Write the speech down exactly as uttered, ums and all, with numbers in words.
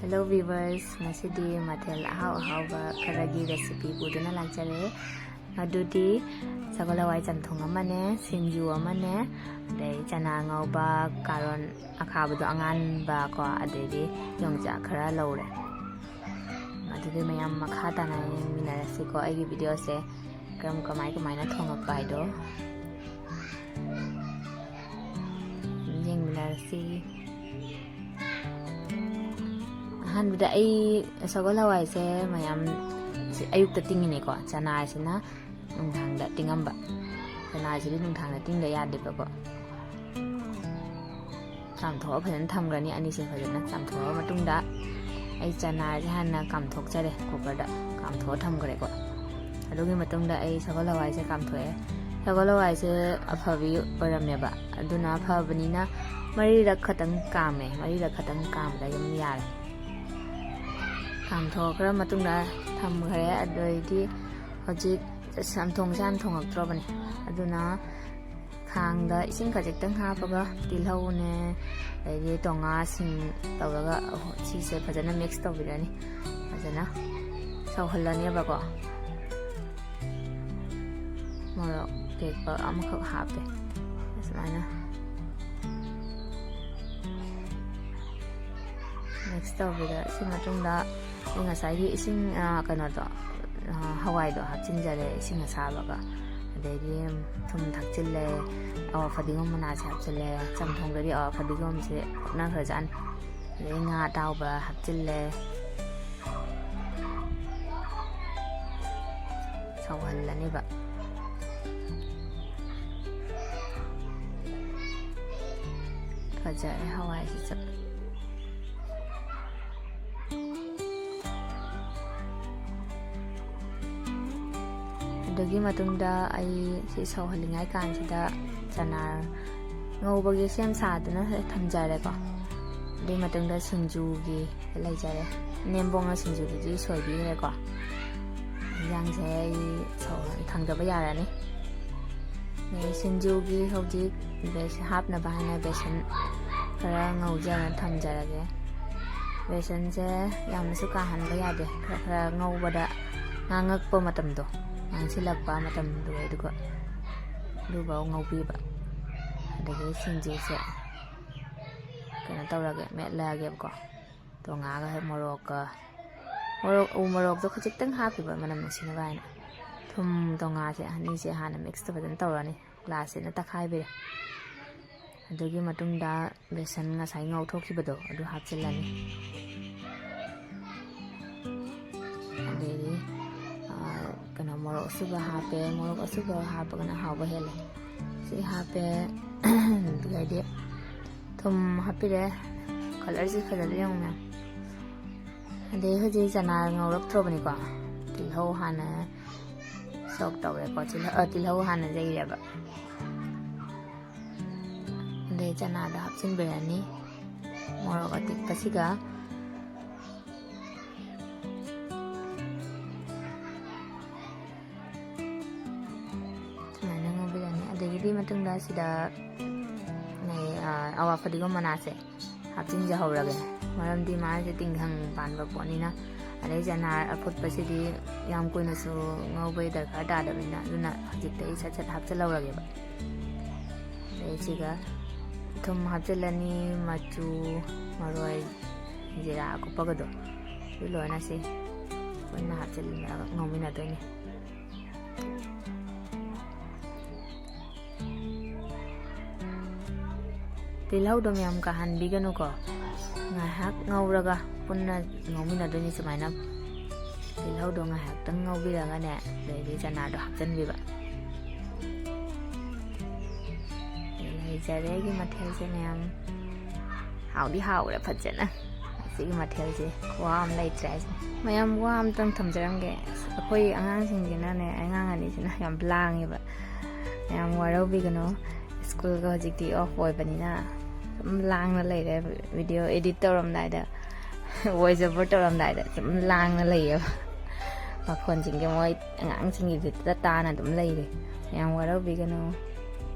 Hello viewers, ꯉꯁꯤꯗꯤ ꯃꯊꯦꯜ ꯑꯍꯥꯎ ꯑꯍꯥꯎꯕ ꯈꯔꯒꯤ recipe ꯄꯨꯗꯨꯅ ꯂꯥꯛꯆꯔꯦ꯫ ꯑꯗꯨꯗꯤ ꯁꯒꯣꯜ ꯍꯋꯥꯏ ꯆꯝꯊꯣꯡ ꯑꯃꯅꯦ, ꯁꯤꯡꯖꯨ ꯑꯃꯅꯦ, ꯑꯗꯩ ꯆꯅꯥ ꯉꯧꯕ, ꯀꯥꯔꯣꯟ ꯑꯈꯥꯕꯗꯣ ꯑꯉꯥꯟꯕ ꯀꯣ, ꯑꯗꯩꯗꯤ ꯌꯣꯡꯆꯥꯛ ꯈꯔ ꯂꯧꯔꯦ꯫ ꯑꯗꯨꯗꯤ ꯃꯌꯥꯝ ꯃꯈꯥ ꯇꯥꯅ ꯌꯦꯡꯃꯤꯟꯅꯔꯁꯤꯀꯣ ꯑꯩꯒꯤ videoꯁꯦ꯫ ꯀꯔꯝ, ꯀꯃꯥꯏ ꯀꯃꯥꯏꯅ ꯊꯣꯡꯉꯛꯄ ꯍꯥꯏꯗꯣ ꯌꯦꯡꯃꯤꯟꯅꯔꯁꯤ꯫ ꯑꯍꯥꯟꯕꯗ ꯑꯩ ꯁꯒꯣꯜ ꯍꯋꯥꯏꯁꯦ ꯃꯌꯥꯝ ꯑꯌꯨꯛꯇ ꯇꯤꯡꯉꯤꯅꯦꯀꯣ, ꯆꯅꯥꯁꯤꯅ ꯅꯨꯡꯗꯥꯡꯗ ꯇꯤꯡꯉꯝꯕ꯫ ꯆꯅꯥꯁꯤꯗꯤ ꯅꯨꯡꯗꯥꯡꯗ ꯇꯤꯡꯗ ꯌꯥꯗꯦꯕꯀꯣ꯫ ꯆꯥꯝꯊꯣꯛꯑ ꯐꯖꯅ ꯊꯝꯈ꯭ꯔꯅꯤ꯫ ꯑꯅꯤꯁꯦ ꯐꯖꯅ ꯆꯥꯝꯊꯣꯛꯑ ꯃꯇꯨꯡꯗ ꯑꯩ ꯆꯅꯥꯁꯦ ꯍꯥꯟꯅ ꯀꯥꯝꯊꯣꯛꯆꯔꯦ, cookerꯗ ꯀꯥꯝꯊꯣꯛꯑ ꯊꯝꯈ꯭ꯔꯦꯀꯣ꯫ ꯑꯗꯨꯒꯤ ꯃꯇꯨꯡꯗ ꯑꯩ ꯁꯒꯣꯜ ꯍꯋꯥꯏꯁꯦ ꯀꯥꯝꯊꯣꯛꯑꯦ꯫ ꯁꯒꯣꯜ ꯍꯋꯥꯏꯁꯦ ꯑꯐꯕꯤ ꯑꯣꯏꯔꯝꯃꯦꯕ, ꯑꯗꯨꯅ ꯐꯕꯅꯤꯅ ꯃꯔꯤꯔꯛ ꯈꯛꯇꯪ ꯀꯥꯝꯃꯦ꯫ ꯃꯔꯤꯔꯛ ꯈꯛꯇꯪ ꯀꯥꯝꯕꯗ ꯑꯗꯨꯝ ꯌꯥꯔꯦ꯫ ꯀꯥꯝꯊꯣꯛꯈ꯭ꯔ ꯃꯇꯨꯡꯗ ꯊꯝꯈ꯭ꯔꯦ꯫ ꯑꯗꯩꯗꯤ ꯍꯧꯖꯤꯛ ꯆꯝꯊꯣꯡꯁꯦ ꯍꯥꯟꯅ ꯊꯣꯡꯉꯛꯇ꯭ꯔꯕꯅꯦ, ꯑꯗꯨꯅ ꯈꯥꯡꯗ ꯏꯁꯤꯡ ꯈꯖꯤꯛꯇꯪ ꯍꯥꯞꯄꯒ ꯇꯤꯜꯍꯧꯅꯦ, ꯑꯗꯩꯗꯤ ꯇꯣꯉꯥꯁꯤꯡ ꯇꯧꯔꯒ ꯁꯤꯁꯦ ꯐꯖꯅ mix ꯇꯧꯕꯤꯔꯅꯤ꯫ ꯐꯖꯅ ꯁꯧꯍꯜꯂꯅꯦꯕꯀꯣ꯫ ꯃꯣꯔꯣꯛ ꯑꯇꯦꯛꯄ ꯑꯃꯈꯛ ꯍꯥꯞꯄꯦ꯫ ꯑꯁꯨꯃꯥꯏꯅ mix ꯇꯧꯕꯤꯔ ꯁꯤ ꯃꯇꯨꯡꯗ ꯑꯩ ꯉꯁꯥꯏꯒꯤ ꯏꯁꯤꯡ, ꯑ, ꯀꯩꯅꯣꯗꯣ, ꯑ, ꯍꯋꯥꯏꯗꯣ ꯍꯥꯞꯆꯤꯟꯖꯔꯦ ꯏꯁꯤꯡ ꯑꯁꯥꯕꯒ꯫ ꯑꯗꯩꯗꯤ ꯊꯨꯝ ꯊꯥꯛꯆꯤꯜꯂꯦ, ꯑꯋꯥ ꯐꯗꯤꯒꯣꯝ ꯃꯅꯥꯁꯦ ꯍꯥꯞꯆꯤꯜꯂꯦ꯫ ꯆꯝꯊꯣꯡꯗꯗꯤ ꯑꯋꯥ ꯐꯗꯤꯒꯣꯝꯁꯦ ꯄꯛꯅꯈ꯭ꯔꯖꯥꯠꯅꯤ꯫ ꯑꯗꯩ ꯉꯥ ꯑꯇꯥꯎꯕ ꯍꯥꯞꯆꯤꯜꯂꯦ꯫ ꯁꯧꯍꯜꯂꯅꯤꯕ꯫ ꯐꯖꯔꯦ ꯍꯋꯥꯏꯁꯤꯁꯨ꯫ ꯑꯗꯨꯒꯤ ꯃꯇꯨꯡꯗ ꯑꯩ ꯁꯤ ꯁꯧꯍꯜꯂꯤꯉꯥꯏ ꯀꯥꯟꯁꯤꯗ ꯆꯅꯥ ꯉꯧꯕꯒꯤ ꯁꯦꯝ ꯁꯥꯗꯨꯅ ꯊꯝꯖꯔꯦꯀꯣ꯫ ꯑꯗꯨꯒꯤ ꯃꯇꯨꯡꯗ ꯁꯤꯡꯖꯨꯒꯤ ꯂꯩꯖꯔꯦ꯫ ꯅꯦꯝꯕꯣꯡꯅ ꯁꯤꯡꯖꯨꯗꯨꯗꯤ ꯁꯣꯏꯕꯤꯈ꯭ꯔꯦꯀꯣ꯫ ꯏꯟꯖꯥꯡꯁꯦ ꯑꯩ ꯁꯧ-, ꯊꯥꯡꯗꯕ ꯌꯥꯔꯅꯤ꯫ ꯑꯗꯩ ꯁꯤꯡꯖꯨꯒꯤ ꯍꯧꯖꯤꯛ ꯕꯦꯁ-, ꯍꯥꯞꯅꯕ ꯍꯥꯏꯅ ꯕꯦꯁꯟ ꯈꯔ ꯉꯧꯖꯅ ꯊꯝꯖꯔꯒꯦ꯫ ꯕꯦꯁꯟꯁꯦ ꯌꯥꯝꯅꯁꯨ ꯀꯥꯍꯟꯕ ꯌꯥꯗꯦ, ꯈꯔ ꯈꯔ ꯉꯧꯕꯗ ꯉꯥꯡꯉꯛꯄ ꯃꯇꯝꯗꯣ, ꯉꯥꯡꯁꯤꯜꯂꯛꯄ ꯃꯇꯝꯗꯨ ꯑꯗꯨꯒ ꯑꯗꯨꯐꯥꯎ ꯉꯧꯕꯤꯕ꯫ ꯑꯗꯒꯤ ꯁꯤꯡꯖꯨꯁꯦ ꯀꯩꯅꯣ ꯇꯧꯔꯒꯦ, ꯃꯦꯠꯂꯛꯑꯒꯦꯕꯀꯣ꯫ ꯇꯣꯉꯥꯒ ꯍꯦꯛ ꯃꯣꯔꯣꯛꯀ, ꯃꯣꯔꯣꯛ, ꯎ ꯃꯣꯔꯣꯛꯇꯣ ꯈꯖꯤꯛꯇꯪ ꯍꯥꯞꯄꯤꯕ ꯃꯅꯝ ꯅꯨꯡꯁꯤꯅꯕ ꯍꯥꯏꯅ꯫ ꯊꯨꯝ, ꯇꯣꯉꯥꯁꯦ ꯑꯅꯤꯁꯦ ꯍꯥꯟꯅ ꯃꯤꯛꯁ ꯐꯖꯅ ꯇꯧꯔꯅꯤ꯫ ꯒ꯭ꯂꯥꯁꯁꯤꯅ ꯇꯛꯈꯥꯏꯕꯤꯔꯦ꯫ ꯑꯗꯨꯒꯤ ꯃꯇꯨꯡꯗ ꯕꯦꯁꯟ ꯉꯁꯥꯏ ꯉꯧꯊꯣꯛꯈꯤꯕꯗꯣ ꯑꯗꯨ ꯍꯥꯞꯆꯤꯜꯂꯅꯤ꯫ ꯑꯗꯩꯗꯤ, ꯑꯥ, ꯀꯩꯅꯣ, ꯃꯣꯔꯣꯛ ꯑꯁꯨꯕ ꯍꯥꯞꯄꯦ꯫ ꯃꯣꯔꯣꯛ ꯑꯁꯨꯕ ꯍꯥꯞꯄꯒꯅ ꯍꯥꯎꯕ ꯍꯦꯜꯂꯦ꯫ ꯁꯤ ꯍꯥꯞꯄꯦ꯫ ꯑꯗꯨꯗꯩꯗꯤ ꯊꯨꯝ ꯍꯥꯞꯄꯤꯔꯦ꯫ ꯀꯂꯔꯁꯤ ꯐꯖꯅ ꯌꯦꯡꯉꯨꯅꯦ꯫ ꯑꯗꯩ ꯍꯧꯖꯤꯛ ꯆꯅꯥ ꯉꯧꯔꯛꯇ꯭ꯔꯕꯅꯤꯀꯣ꯫ ꯇꯤꯜꯍꯧ ꯍꯥꯟꯅ ꯁꯣꯛ ꯇꯧꯔꯦꯀꯣ꯫ ꯇꯤꯜꯍꯧ, ꯑ, ꯇꯤꯜꯍꯧ ꯍꯥꯟꯅ ꯌꯩꯔꯦꯕ꯫ ꯑꯗꯩ ꯆꯅꯥꯗꯣ ꯍꯥꯞꯆꯤꯟꯕꯤꯔꯅꯤ꯫ ꯃꯣꯔꯣꯛ ꯑꯇꯦꯛꯄꯁꯤꯒ꯫ ꯁꯨꯃꯥꯏꯅ ꯉꯧꯕꯤꯔꯅꯤ꯫ ꯑꯗꯒꯤꯗꯤ ꯃꯇꯨꯡꯗ ꯁꯤꯗ ꯉꯩ-, ꯑ, ꯑꯋꯥ ꯐꯗꯤꯒꯣꯝ ꯃꯅꯥꯁꯦ ꯍꯥꯞꯆꯤꯟꯖꯍꯧꯔꯒꯦ꯫ ꯃꯔꯝꯗꯤ ꯃꯥꯁꯦ ꯇꯤꯡꯈꯪ ꯄꯥꯟꯕ ꯄꯣꯠꯅꯤꯅ꯫ ꯑꯗꯩ ꯆꯅꯥ ꯑꯐꯨꯠꯄꯁꯤꯗꯤ ꯌꯥꯝ ꯀꯨꯏꯅꯁꯨ ꯉꯧꯕꯒꯤ ꯗꯔꯀꯥꯔ ꯇꯥꯗꯕꯅꯤꯅ, ꯑꯗꯨꯅ ꯍꯧꯖꯤꯛꯇ ꯑꯩ ꯁꯠ ꯁꯠ ꯍꯥꯞꯆꯤꯜꯍꯧꯔꯒꯦꯕ꯫ ꯑꯗꯩ ꯁꯤꯒ ꯊꯨꯝ ꯍꯥꯞꯆꯤꯜꯂꯅꯤ, ꯃꯆꯨ, ꯃꯔꯣꯏ, ꯖꯤꯔꯥ ꯑꯀꯨꯞꯄꯒꯗꯣ, ꯑꯗꯨ ꯂꯣꯏꯅ ꯁꯤ ꯄꯨꯟꯅ ꯍꯥꯞꯆꯤꯜꯂꯒ ꯉꯧꯃꯤꯟꯅꯗꯣꯏꯅꯤ꯫ ꯇꯤꯜꯍꯧꯗꯣ ꯃꯌꯥꯝ ꯀꯥꯍꯟꯕꯤꯒꯅꯨꯀꯣ꯫ ꯉꯥꯏꯍꯥꯛ ꯉꯧꯔꯒ ꯄꯨꯟꯅ ꯉꯧꯃꯤꯟꯅꯗꯣꯏꯅꯤ ꯁꯨꯃꯥꯏꯅ꯫ ꯇꯤꯜꯍꯧꯗꯣ ꯉꯥꯏꯍꯥꯛꯇꯪ ꯉꯧꯕꯤꯔꯒꯅꯦ, ꯑꯗꯩꯗꯤ ꯆꯅꯥꯗꯣ ꯍꯥꯞꯆꯤꯟꯕꯤꯕ꯫ ꯂꯩꯖꯔꯦ ꯑꯩꯒꯤ ꯃꯊꯦꯜꯁꯦ ꯃꯌꯥꯝ꯫ ꯍꯥꯎꯗꯤ ꯍꯥꯎꯔꯦ ꯐꯖꯅ꯫ ꯉꯁꯤꯒꯤ ꯃꯊꯦꯜꯁꯦ ꯈꯨꯍꯥꯎ ꯑꯃ ꯂꯩꯇ꯭ꯔꯦ ꯍꯥꯏꯁꯤꯅꯦ꯫ ꯃꯌꯥꯝ ꯋꯥ ꯑꯝꯇꯪ ꯊꯝꯖꯔꯝꯒꯦ꯫ ꯑꯁ, ꯑꯩꯈꯣꯏ ꯑꯉꯥꯡꯁꯤꯡꯁꯤꯅꯅꯦ, ꯑꯉꯥꯡ ꯑꯅꯤꯁꯤꯅ ꯌꯥꯝ ꯂꯥꯡꯉꯦꯕ꯫ ꯃꯌꯥꯝ ꯋꯥꯔꯧꯕꯤꯒꯅꯨ꯫ ꯁ꯭ꯀꯨꯜꯒ ꯍꯧꯖꯤꯛꯇꯤ ꯑꯣꯐ ꯑꯣꯏꯕꯅꯤꯅ ꯑꯗꯨꯝ ꯂꯥꯡꯅ ꯂꯩꯔꯦ꯫ ꯚꯤꯗꯤꯑꯣ ꯑꯦꯗꯤꯠ ꯇꯧꯔꯝꯗꯥꯏꯗ, ꯚꯣꯏꯁ ꯑꯣꯚꯔ ꯇꯧꯔꯝꯗꯥꯏꯗ ꯑꯗꯨꯝ ꯂꯥꯡꯅ ꯂꯩꯌꯦꯕ꯫ ꯃꯈꯣꯟꯁꯤꯡꯁꯦ ꯃꯣꯏ ꯑꯉꯥꯡꯁꯤꯡꯒꯤ ꯕꯤꯠꯇ ꯇꯥꯅ ꯑꯗꯨꯝ ꯂꯩꯔꯦ꯫ ꯃꯌꯥꯝ ꯋꯥꯔꯧꯕꯤꯒꯅꯨ꯫